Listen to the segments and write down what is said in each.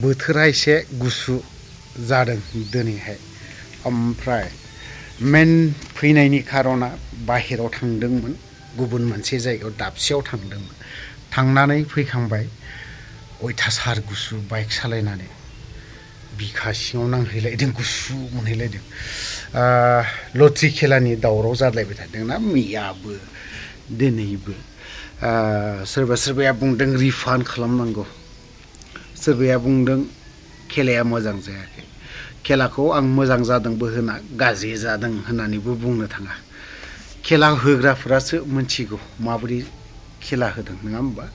बोथोरा एसे गुसु जादों दिनैहाय ओमफ्राय मेन फैनायनि खारना बाहेराव थांदोंमोन गुबुन मोनसे जायगायाव दाबसेयाव थांदोंमोन थांनानै फैखांबाय अयथासार गुसु बाइक सालायनानै बिखा सिङाव नांहैलायदों गुसु मोनहैलायदों लटरि खेलानि दावराव जालायबाय थादोंना मैयाबो दिनैबो सोरबा सोरबाया बुंदों रिफान्ड खालामनांगौ सोरबाया बुंदों खेलाया मोजां जायाखै खेलाखौ आं मोजां जादोंबो होना गाज्रि जादों होननानैबो बुंनो थाङा खेला होग्राफोरासो मिथिगौ माबोरै खेला होदों नङा होमबा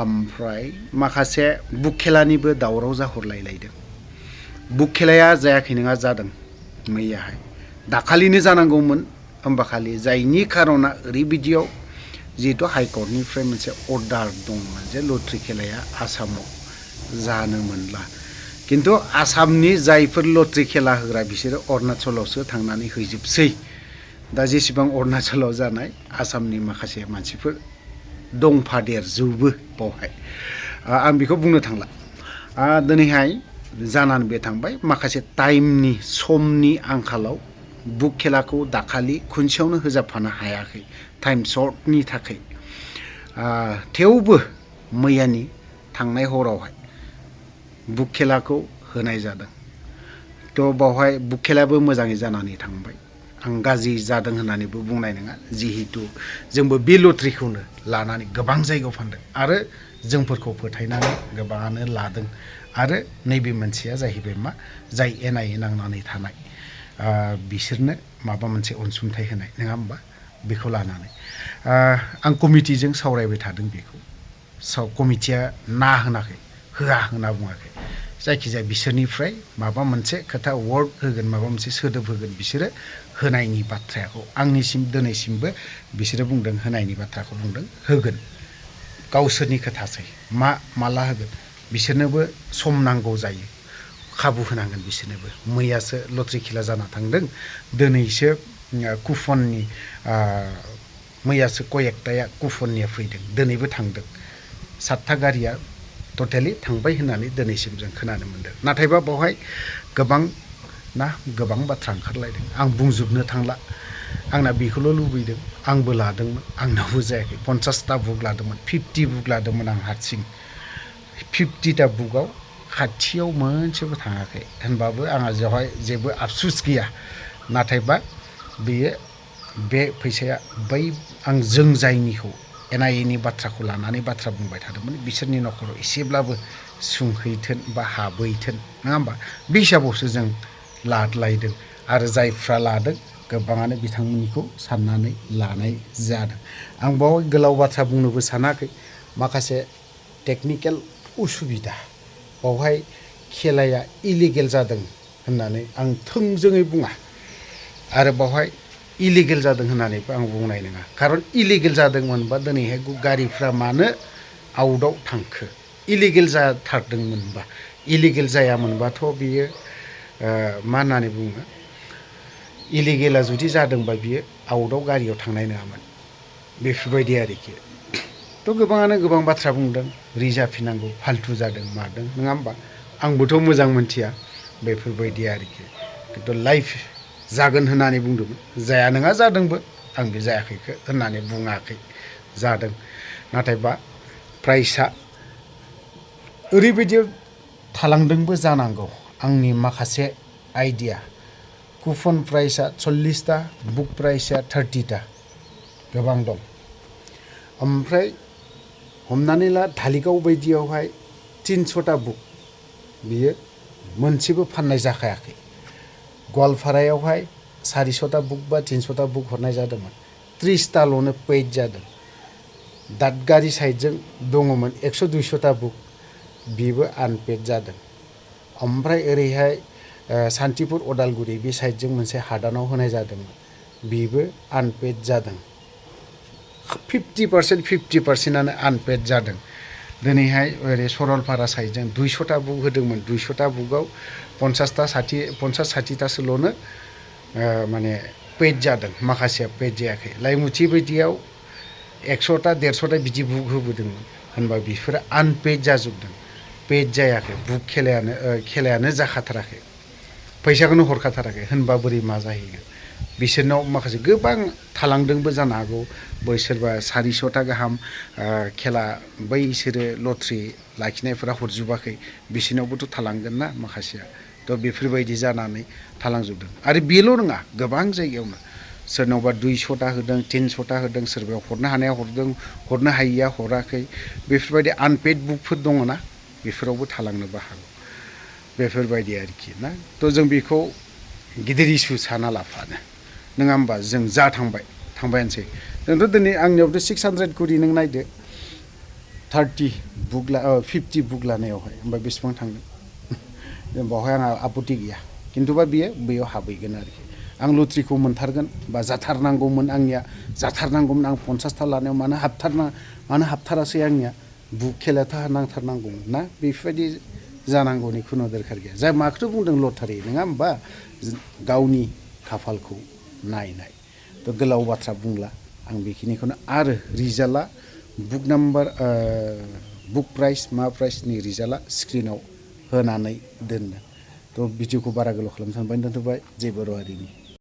ओमफ्राय माखासे बुक खेलानिबो दावराव जाहरलायलायदों बुक खेलाया जायाखै नङा जादों मैयाहाय दाखालिनो जानांगौमोन होमबा खालि जायनि खारना ओरैबायदियाव जिहेतु हाइकर्टनिफ्राय मोनसे अर्डार दंमोन जे लटरि खेलाया आसामाव जानो मोनला किन्तु आसामनि जायफोर लटरि खेला होग्रा बिसोरो अरुणाचलावसो थांनानै हैजोबसै दा जेसेबां अरुणाचलाव जानाय आसामनि माखासे मानसिफोर दंफादेरजोबो बावहाय आं बेखौ बुंनो थांला दिनैहाय जानानै बे थांबाय माखासे टाइमनि समनि आंखालाव बुक खेलाखौ दाखालि खनसेयावनो होजाबफानो हायाखै टाइम सर्टनि थाखाय थेवबो मैयानि थांनाय हरावहाय बुक खेलाखौ होनाय जादों थ' बावहाय बुक खेलायाबो मोजाङै जानानै थांबाय आं गाज्रि जादों होननानैबो बुंनाय नङा जिहेतु जोंबो बे लटरिखौनो लानानै गोबां जायगायाव फानदों आरो जोंफोरखौ फोथायनानै गोबाङानो लादों आरो नैबे मोनसेया जाहैबाय मा जाय एनआइए नांनानै थानाय बिसोरनो माबा मोनसे अनसुंथाइ होनाय नङा होमबा बेखौ लानानै आं कमिटिजों सावरायबाय थादों बेखौ कमिटिया ना होनाखै होआ होनना बुङाखै जायखिजाया बिसोरनिफ्राय माबा मोनसे खोथा वार्ड होगोन माबा मोनसे सोदोब होगोन बिसोरो होनायनि बाथ्राखौ आंनिसिम दिनैसिमबो बिसोरो बुंदों होनायनि बाथ्राखौ बुंदों होगोन गावसोरनि खोथासै माला होगोन बिसोरनोबो सम नांगौ जायो खाबु होनांगोन बिसोरनोबो मैयासो लटरि खेला जाना थांदों दिनैसो कुपननि मैयासो कयेकटाया कुपननिया फैदों दिनैबो थांदों 7था गारिया टटेलि थांबाय होननानै दिनैसिम जों खोनानो मोन्दों नाथायबा बेवहाय गोबां बाथ्रा ओंखारलायदों आं बुंजोबनो थांला आंना बेखौल' लुबैदों आंबो लादोंमोन आंनावबो जायाखै 50टा बुक लादोंमोन 50 बुक लादोंमोन आं हारसिं 50टा बुकआव खाथियाव मोनसेबो थाङाखै होनबाबो आंहा बेवहाय जेबो आफसुस गैया नाथायबा बेयो बे फैसाया बै जों जायनिखौ एनआइएनि बाथ्राखौ लानानै बाथ्रा बुंबाय थादोंमोन बिसोरनि न'खराव एसेब्लाबो सुंहैथोन बा हाबहैथोन नङा होमबा बे हिसाबावसो जों लादलायदों आरो जायफ्रा लादों गोबाङानो बिथांमोननिखौ साननानै लानाय जादों आं बाव गोलाव बाथ्रा बुंनोबो सानाखै माखासे टेकनिकेल उसुबिदा बावहाय खेलाया इलिगेल जादों होननानै आं थोंजोङै बुङा आरो बावहाय इलिगेल जादों होननानैबो आं बुंनाय नङा खारन इलिगेल जादोंमोनबा दिनैहाय गारिफ्रा मानो आउटआव थांखो इलिगेल जाथारदोंमोनबा इलिगेल जायामोनबाथ' बियो मा होननानै बुङो इलिगेला जुदि जादोंबा बियो आउटआव गारियाव थांनाय नङामोन बेफोरबायदि आरोखि थ' गोबाङानो गोबां बाथ्रा बुंदों रिजार्भ फाल्थु जादों मादों नङा होमबा आंबोथ' मोजां मोनथिया बेफोरबायदि आरोखि खिन्थु लाइफ जागोन होननानै बुंदोंमोन जाया नङा जादोंबो आं बे जायाखैखौ होननानै बुङाखै जादों नाथायबा प्राइसआ ओरैबायदि थालांदोंबो जानांगौ आंनि माखासे आइडिया कुपन प्राइसआ 40टा बुक प्राइसआ 30टा गोबां दं ओमफ्राय हमनानै ला धालिगाव बायदियावहाय 300टा बुक बियो मोनसेबो फाननाय जाखायाखै गवालपारायावहाय 400टा बुक बा 300टा बुक हरनाय जादोंमोन 30टाल'नो पेड जादों दादगारि साइडजों दङमोन 100-200टा बुक बेबो आनपेड जादों ओमफ्राय ओरैहाय सान्तिपुर अदालगुरि बे साइडजों मोनसे हादानाव होनाय जादोंमोन बेबो आनपेड जादों 50%आनो आनपेड जादों दिनैहाय ओरै सरलपारा साइडजों 200टा बुक होदोंमोन 200टा बुकआव 50-60टासोल'नो माने पेड जादों माखासेया पेड जायाखै लाइमुथि बायदियाव 100टा 150टा बिदि बुक होबोदोंमोन होनबा बेफोरो आनपेड जाजोबदों पेड जायाखै बुक खेलायानो जाखाथाराखै फैसाखौनो हरखाथाराखै होनबा बोरै मा जाहैगोन बिसोरनाव माखासे गोबां थालांदोंबो जानो हागौ सोरबा 400ता गाहाम खेला बैसोरो लट्रि लाखिनायफोरा हरजोबाखै बिसोरनावबोथ' थालांगोन ना माखासेया थ' बेफोरबायदि जानानै थालांजोबदों आरो बेल' नङा गोबां जायगायावनो सोरनावबा 200ता होदों 300ता होदों सोरबाया हरनो हानाया हरदों हरनो हायिया हराखै बेफोरबायदि आनपेड बुकफोर दङ ना बेफोरावबो थालांनोबो हागौ बेफोरबायदि आरोखि ना थ' जों बेखौ गिदिर इस्यु साना लाफानो नङा होमबा जों जा थांबायानोसै जोंथ' दिनै आंनियावथ' 600 करि नों नायदो 50 बुक लानायावहाय होमबा बेसेबां थांगोन बावहाय आंहा आपत्ति गैया खिन्थुबा बेयाव हाबहैगोन आरोखि आं लट्रिखौ मोनथारगोन बा जाथारनांगौमोन आंनिया जाथारनांगौमोन आं 50ता लानायाव मानो हाबथारासै आंनिया बुक खेलायाथ' नांथारनांगौमोन ना बेफोरबायदि जानांगौनि खुनु दरखार गैया जाय माखौथ' बुंदों लटारि नङा होमबा गावनि खाफालखौ नायनाय थ' गोलाव बाथ्रा बुंला आं बेखिनिखौनो आरो रिजाल्टआ बुक प्राइस मा प्राइसनि रिजाल्टआ स्क्रिनाव होनानै दोनदों थ' भिडिअखौ बारा गोलाव खालामनो सानबाय दोनथ'बाय जय बर' हारिनि